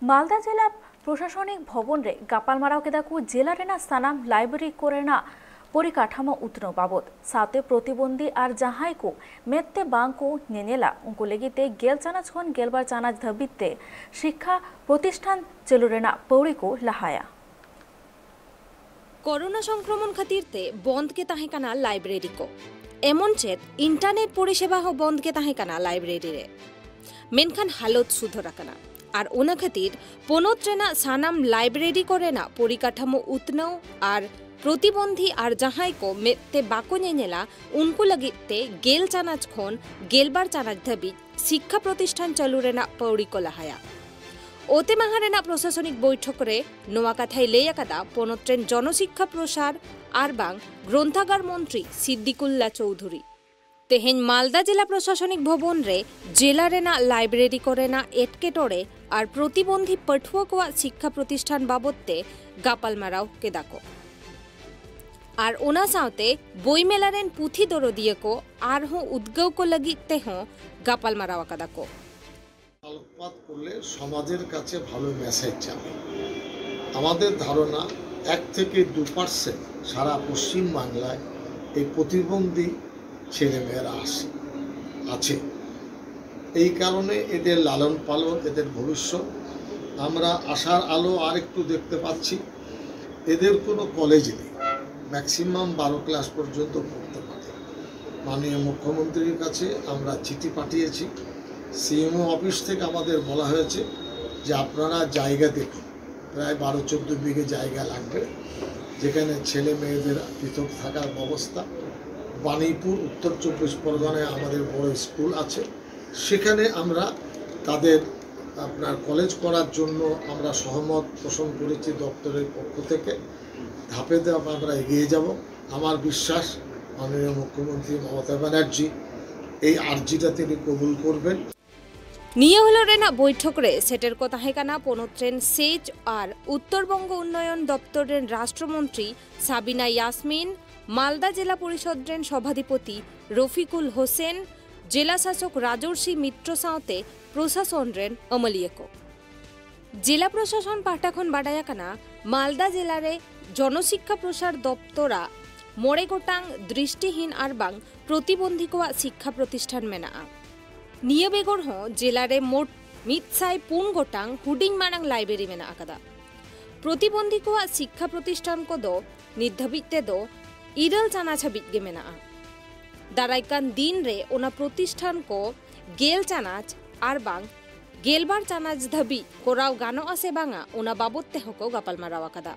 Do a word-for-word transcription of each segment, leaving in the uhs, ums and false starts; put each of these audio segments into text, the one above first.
ᱢᱟᱞᱫᱟ ᱡᱮᱞᱟ ᱯᱨᱚᱥᱟᱥᱚᱱᱤᱠ ᱵᱷᱚᱵᱚᱱ ᱨᱮ ᱜᱟᱯᱟᱞᱢᱟᱨᱟᱣ ᱠᱮᱫᱟ ᱠᱚ ᱡᱮᱞᱟ ᱨᱮᱱᱟᱜ ᱥᱟᱱᱟᱢ ᱞᱟᱭᱵᱨᱮᱨᱤ ᱠᱚᱨᱮᱱᱟᱜ ᱯᱚᱨᱤᱠᱟᱴᱷᱟᱢᱳ ᱩᱛᱱᱟᱹᱣ ᱵᱟᱵᱚᱫ᱾ ᱥᱟᱶᱛᱮ ᱯᱨᱚᱛᱤᱵᱚᱱᱫᱷᱤ ᱟᱨ ᱡᱟᱦᱟᱸᱭ ᱠᱚ ᱢᱮᱫ ᱛᱮ ᱵᱟᱝ ᱠᱚ ᱧᱮᱧᱮᱞᱟ, ᱩᱱᱠᱩ ᱞᱟᱹᱜᱤᱫ ᱛᱮ ᱜᱮᱞ ᱪᱟᱱᱟᱪ ᱠᱷᱚᱱ ᱜᱮᱞᱵᱟᱨ ᱪᱟᱱᱟᱪ ᱫᱷᱟᱹᱵᱤᱡ ᱛᱮ ᱥᱤᱠᱠᱷᱟ ᱯᱨᱚᱛᱤᱥᱴᱷᱟᱱ ᱪᱟᱹᱞᱩ ᱨᱮᱱᱟᱜ ᱯᱟᱹᱣᱲᱤ ᱠᱚ ᱞᱟᱦᱟᱭᱟ᱾ ᱠᱳᱨᱳᱱᱟ ᱥᱚᱝᱠᱨᱚᱢᱚᱱ ᱠᱷᱟᱹᱛᱤᱨ ᱛᱮ ᱵᱚᱱᱫ ᱜᱮ ᱛᱟᱦᱮᱸ ᱠᱟᱱᱟ ᱞᱟᱭᱵᱨᱮᱨᱤ ᱠᱚ᱾ ᱮᱢᱚᱱ ᱪᱮᱫ ᱤᱱᱴᱟᱨᱱᱮᱴ ᱯᱚᱨᱤᱥᱮᱵᱟ ᱦᱚᱸ ᱵᱚᱱᱫ ᱜᱮ ᱛᱟᱦᱮᱸ ᱠᱟᱱᱟ ᱞᱟᱭᱵᱨᱮᱨᱤ ᱨᱮ᱾ ᱢᱮᱱᱠᱷᱟᱱ ᱦᱟᱞᱚᱛ ᱥᱩᱫᱷᱟᱹᱨ ᱟᱠᱟᱱᱟ᱾ ᱟᱨ ᱚᱱᱟ ᱠᱷᱟᱹᱛᱤᱨ ᱯᱚᱱᱚᱛ ᱨᱮᱱᱟᱜ ᱥᱟᱱᱟᱢ ᱞᱟᱭᱵᱨᱮᱨᱤ ᱠᱚᱨᱮᱱᱟᱜ ᱯᱚᱨᱤᱠᱟᱴᱷᱟᱢᱳ ᱩᱛᱱᱟᱹᱣ ᱟᱨ ᱯᱨᱚᱛᱤᱵᱚᱱᱫᱷᱤ ᱟᱨ ᱡᱟᱦᱟᱸᱭ ᱠᱚ ᱢᱮᱫ ᱛᱮ ᱵᱟᱠᱚ ᱧᱮᱧᱮᱞᱟ, ᱩᱱᱠᱩ ᱞᱟᱹᱜᱤᱫ ᱛᱮ ᱜᱮᱞ ᱪᱟᱱᱟᱪ ᱠᱷᱚᱱ ᱜᱮᱞᱵᱟᱨ ᱪᱟᱱᱟᱪ ᱫᱷᱟᱹᱵᱤᱡ ᱥᱤᱠᱠᱷᱟ ᱯᱨᱚᱛᱤᱥᱴᱷᱟᱱ ᱪᱟᱹᱞᱩ ᱨᱮᱱᱟᱜ ᱯᱟᱹᱣᱲᱤ ᱠᱚ ᱞᱟᱦᱟᱭᱟ᱾ ᱚᱛᱮ ᱢᱟᱦᱟ ᱨᱮᱱᱟᱜ ᱯᱨᱚᱥᱟᱥᱚᱱᱤᱠ ᱵᱳᱭᱴᱷᱚᱠ ᱨᱮ ᱱᱚᱣᱟ ᱠᱟᱛᱷᱟᱭ ᱞᱟᱹᱭ ᱟᱠᱟᱫᱟ ᱯᱚᱱᱚᱛ ᱨᱮᱱ ᱡᱚᱱᱚᱥᱤᱠᱠᱷᱟ ᱯᱨᱚᱥᱟᱨ ᱟᱨ ᱵᱟᱝ ᱜᱨᱚᱱᱛᱷᱟᱜᱟᱨ ᱢᱚᱱᱛᱨᱤ ᱥᱤᱫᱫᱤᱠᱩᱞᱞᱟ ᱪᱳᱣᱫᱷᱩᱨᱤ᱾ ᱛᱮᱦᱮᱧ ᱢᱟᱞᱫᱟ ᱡᱮᱞᱟ ᱯᱨᱚᱥᱟᱥᱚᱱᱤᱠ ᱵᱷᱚᱵᱚᱱ ᱨᱮ ᱡᱮᱞᱟ ᱨᱮᱱᱟᱜ ᱞᱟᱭᱵᱨᱮᱨᱤ ᱠᱚᱨᱮᱱᱟᱜ ᱮᱴᱠᱮᱴᱚᱬᱮ ᱟᱨ ᱯᱨᱚᱛᱤᱵᱚᱱᱫᱷᱤ ᱯᱟᱹᱴᱷᱩᱣᱟᱹ ᱠᱚᱣᱟᱜ ᱥᱤᱠᱠᱷᱟ ᱯᱨᱚᱛᱤᱥᱴᱷᱟᱱ ᱵᱟᱵᱚᱫ ᱛᱮ ᱜᱟᱯᱟᱞᱢᱟᱨᱟᱣ ᱠᱮᱫᱟ ᱠᱚ᱾ ᱟᱨ ᱚᱱᱟ ᱥᱟᱶᱛᱮ ᱵᱳᱭ ᱢᱮᱞᱟ ᱨᱮᱱ ᱯᱩᱛᱷᱤ ᱫᱚᱨᱚᱫᱤᱭᱟᱹ ᱠᱚ ᱟᱨᱦᱚᱸ ᱩᱫᱽᱜᱟᱹᱣ ᱠᱚ ᱞᱟᱹᱜᱤᱫ ᱛᱮᱦᱚᱸ ᱜᱟᱯᱟᱞᱢᱟᱨᱟᱣ ᱟᱠᱟᱫᱟ ᱠᱚ᱾ আলোকপাত করলে সমাজের কাছে ভালো মেসেজ যাবে। আমাদের ধারণা এক থেকে দু পার্সেন্ট সারা পশ্চিম বাংলায় এই প্রতিবন্ধী ছেলেমেয়েরা আসে আছে। এই কারণে এদের লালন পালন, এদের ভবিষ্যৎ, আমরা আশার আলো আর একটু দেখতে পাচ্ছি। এদের কোনো কলেজ নেই, ম্যাক্সিমাম বারো ক্লাস পর্যন্ত পড়তে পারে। মাননীয় মুখ্যমন্ত্রীর কাছে আমরা চিঠি পাঠিয়েছি। সিএমও অফিস থেকে আমাদের বলা হয়েছে যে আপনারা জায়গা দেখুন, প্রায় বারো চোদ্দ বিঘে জায়গা লাগবে, যেখানে ছেলে মেয়েদের পৃথক থাকার ব্যবস্থা। বাণীপুর, উত্তর চব্বিশ পরগনায় আমাদের বড় স্কুল আছে, সেখানে আমরা তাদের আপনার কলেজ করার জন্য আমরা সহমত পোষণ করেছি দপ্তরের পক্ষ থেকে। ধাপে ধাপে আমরা এগিয়ে যাব। আমার বিশ্বাস মাননীয় মুখ্যমন্ত্রী মমতা ব্যানার্জি এই আর্জিটা তিনি কবুল করবেন। ᱱᱤᱭᱟᱹ ᱦᱤᱞᱳᱜ ᱨᱮᱱᱟᱜ ᱵᱳᱭᱴᱷᱚᱠ ᱨᱮ ᱥᱮᱴᱮᱨ ᱠᱚ ᱛᱟᱦᱮᱸ ᱠᱟᱱᱟ ᱯᱚᱱᱚᱛ ᱨᱮᱱ ᱥᱮᱪ ᱟᱨ ᱩᱛᱛᱚᱨ ᱵᱚᱝᱜᱚ ᱩᱱᱱᱚᱭᱚᱱ ᱫᱚᱯᱛᱚᱨ ᱨᱮᱱ ᱨᱟᱥᱴᱨᱚ ᱢᱚᱱᱛᱨᱤ ᱥᱟᱵᱤᱱᱟ ᱭᱟᱥᱢᱤᱱ, ᱢᱟᱞᱫᱟ ᱡᱮᱞᱟ ᱯᱚᱨᱤᱥᱚᱫ ᱨᱮᱱ ᱥᱚᱵᱷᱟᱫᱷᱤᱯᱚᱛᱤ ᱨᱚᱯᱷᱤᱠᱩᱞ ᱦᱳᱥᱮᱱ, ᱡᱮᱞᱟ ᱥᱟᱥᱚᱠ ᱨᱟᱡᱚᱨᱥᱤ ᱢᱤᱛᱨᱚ ᱥᱟᱶᱛᱮ ᱯᱨᱚᱥᱟᱥᱚᱱ ᱨᱮᱱ ᱟᱹᱢᱟᱹᱞᱤᱭᱟᱹ ᱠᱚ᱾ ᱡᱮᱞᱟ ᱯᱨᱚᱥᱟᱥᱚᱱ ᱯᱟᱦᱴᱟ ᱠᱷᱚᱱ ᱵᱟᱰᱟᱭ ᱟᱠᱟᱱᱟ, ᱢᱟᱞᱫᱟ ᱡᱮᱞᱟ ᱨᱮ ᱡᱚᱱᱚᱥᱤᱠᱠᱷᱟ ᱯᱨᱚᱥᱟᱨ ᱫᱚᱯᱛᱚᱨᱟᱜ ᱢᱚᱬᱮ ᱜᱚᱴᱟᱝ ᱫᱨᱤᱥᱴᱤᱦᱤᱱ ᱟᱨ ᱵᱟᱝ ᱯᱨᱚᱛᱤᱵᱚᱱᱫᱷᱤ ᱠᱚᱣᱟᱜ ᱥᱤᱠᱠᱷᱟ ᱯᱨᱚᱛᱤᱥᱴᱷᱟᱱ ᱢᱮᱱᱟᱜᱼᱟ᱾ ᱱᱤᱭᱟᱹ ᱵᱮᱜᱚᱨ ᱦᱚᱸ ᱡᱮᱞᱟ ᱨᱮ ᱢᱳᱴ ᱢᱤᱫ ᱥᱟᱭ ᱯᱩᱱ ᱜᱚᱴᱟᱝ ᱦᱩᱰᱤᱧ ᱢᱟᱨᱟᱝ ᱞᱟᱭᱵᱨᱮᱨᱤ ᱢᱮᱱᱟᱜ ᱟᱠᱟᱫᱟ᱾ ᱯᱨᱚᱛᱤᱵᱚᱱᱫᱷᱤ ᱠᱚᱣᱟᱜ ᱥᱤᱠᱠᱷᱟ ᱯᱨᱚᱛᱤᱥᱴᱷᱟᱱ ᱠᱚᱫᱚ ᱱᱤᱛ ᱫᱷᱟᱹᱵᱤᱡ ᱛᱮᱫᱚ ᱤᱨᱟᱹᱞ ᱪᱟᱱᱟᱪ ᱦᱟᱹᱵᱤᱡ ᱜᱮ ᱢᱮᱱᱟᱜᱼᱟ᱾ ᱫᱟᱨᱟᱭ ᱠᱟᱱ ᱫᱤᱱ ᱨᱮ ᱚᱱᱟ ᱯᱨᱚᱛᱤᱥᱴᱷᱟᱱ ᱠᱚ ᱜᱮᱞ ᱪᱟᱱᱟᱪ ᱟᱨ ᱵᱟᱝ ᱜᱮᱞᱵᱟᱨ ᱪᱟᱱᱟᱪ ᱫᱷᱟᱹᱵᱤᱡ ᱠᱚᱨᱟᱣ ᱜᱟᱱᱚᱜᱼᱟ ᱥᱮ ᱵᱟᱝᱟ, ᱚᱱᱟ ᱵᱟᱵᱚᱛ ᱛᱮᱦᱚᱸ ᱠᱚ ᱜᱟᱯᱟᱞᱢᱟᱨᱟᱣ ᱟᱠᱟᱫᱟ᱾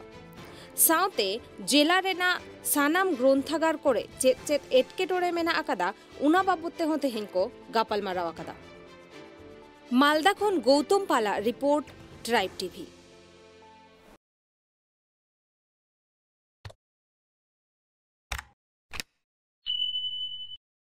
ᱥᱟᱶᱛᱮ ᱡᱮᱞᱟ ᱨᱮᱱᱟᱜ ᱥᱟᱱᱟᱢ ᱜᱨᱚᱱᱛᱷᱟᱜᱟᱨ ᱠᱚᱨᱮ ᱪᱮᱫ ᱪᱮᱫ ᱮᱴᱠᱮᱴᱚᱬᱮ ᱢᱮᱱᱟᱜ ᱟᱠᱟᱫᱟ, ᱚᱱᱟ ᱵᱟᱵᱚᱛ ᱛᱮᱦᱚᱸ ᱛᱮᱦᱮᱧ ᱠᱚ ᱜᱟᱯᱟᱞᱢᱟᱨᱟᱣ ᱟᱠᱟᱫᱟ᱾ ᱢᱟᱞᱫᱟ ᱠᱷᱚᱱ ᱜᱳᱣᱛᱚᱢ ᱯᱟᱞᱟᱜ ᱨᱤᱯᱳᱨᱴ, ᱴᱨᱟᱭᱤᱵᱽ ᱴᱤᱵᱷᱤ᱾